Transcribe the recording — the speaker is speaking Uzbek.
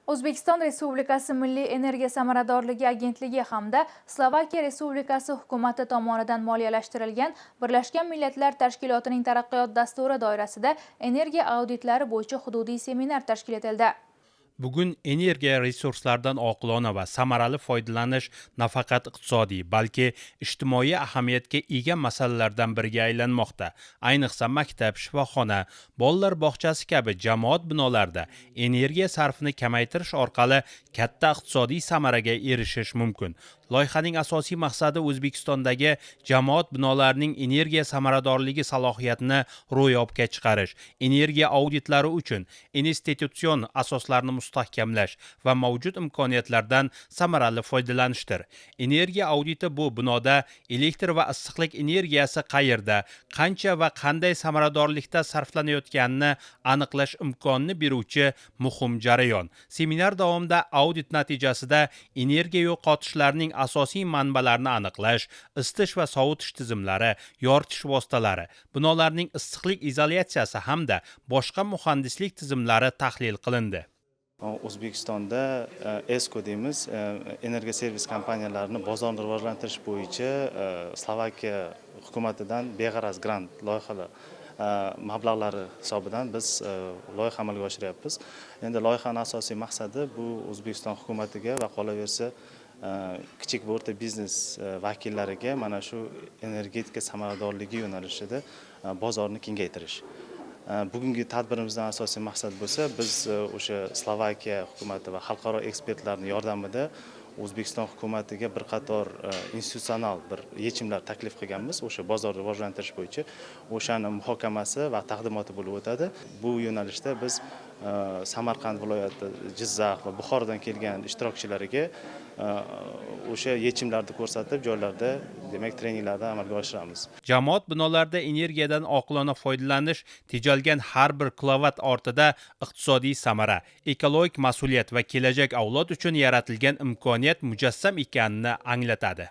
O'zbekiston Respublikasi Milliy energiya samaradorligi agentligi hamda Slovakiya Respublikasi hukumati tomonidan moliyalashtirilgan Birlashgan Millatlar Tashkilotining taraqqiyot dasturi doirasida energiya auditlari bo'yicha hududiy seminar tashkil etildi. Bugun energiya resurslaridan oqilona va samarali foydalanish nafaqat iqtisodiy, balki ijtimoiy ahamiyatga ega masalalardan biriga aylanmoqda. Ayniqsa, maktab, shifoxona, bolalar bog'chasi kabi jamoat binolarida energiya sarfini kamaytirish orqali katta iqtisodiy samaraga erishish mumkin. Loyihaning asosiy maqsadi O'zbekistondagi jamoat binolarining energiya samaradorligi salohiyatini ro'yobga chiqarish, energiya auditlari uchun institutsion asoslarni mustahkamlash va mavjud imkoniyatlardan samarali foydalanishdir. Energiya auditi bu binoda elektr va issiqlik energiyasi qayerda, qancha va qanday samaradorlikda sarflanayotganini aniqlash imkonini beruvchi muhim jarayon. Seminar davomida audit natijasida energiya yo'qotishlarning asosiy manbalarini aniqlash, isitish va sovutish tizimlari, yoritish vositalari, binolarning issiqlik izolyatsiyasi hamda boshqa muhandislik tizimlari tahlil qilindi. O'zbekistonda ESCO deymiz, energoservis kompaniyalarini bozorni rivojlantirish bo'yicha Slovakiya hukumatidan beg'araz grant loyihalar mablag'lari hisobidan biz loyiha amalga oshiryapmiz. Endi loyihani asosiy maqsadi bu O'zbekiston hukumatiga va qolaversa, kichik va o'rta biznes vakillariga mana shu energetika samaradorligi yo'nalishida bozorni kengaytirish. Bugungi tadbirimizdan asosiy maqsad bo'lsa, biz o'sha Slovakiya hukumati va xalqaro ekspertlarni yordamida O'zbekiston hukumatiga bir qator institutsional bir yechimlar taklif qilganmiz o'sha bozorni rivojlantirish bo'yicha. O'shani muhokamasi va taqdimoti bo'lib o'tadi. Bu yo'nalishda biz Samarqand viloyati, Jizzax va Buxorodan kelgan ishtirokchilarga o'sha yechimlarni ko'rsatib, joylarda, demak, treninglarni amalga oshiramiz. Jamoat binolarida energiyadan oqilona foydalanish tejalgan har bir kilovat ortida iqtisodiy samara, ekologik mas'uliyat va kelajak avlod uchun yaratilgan imkoniyat mujassam ekanini anglatadi.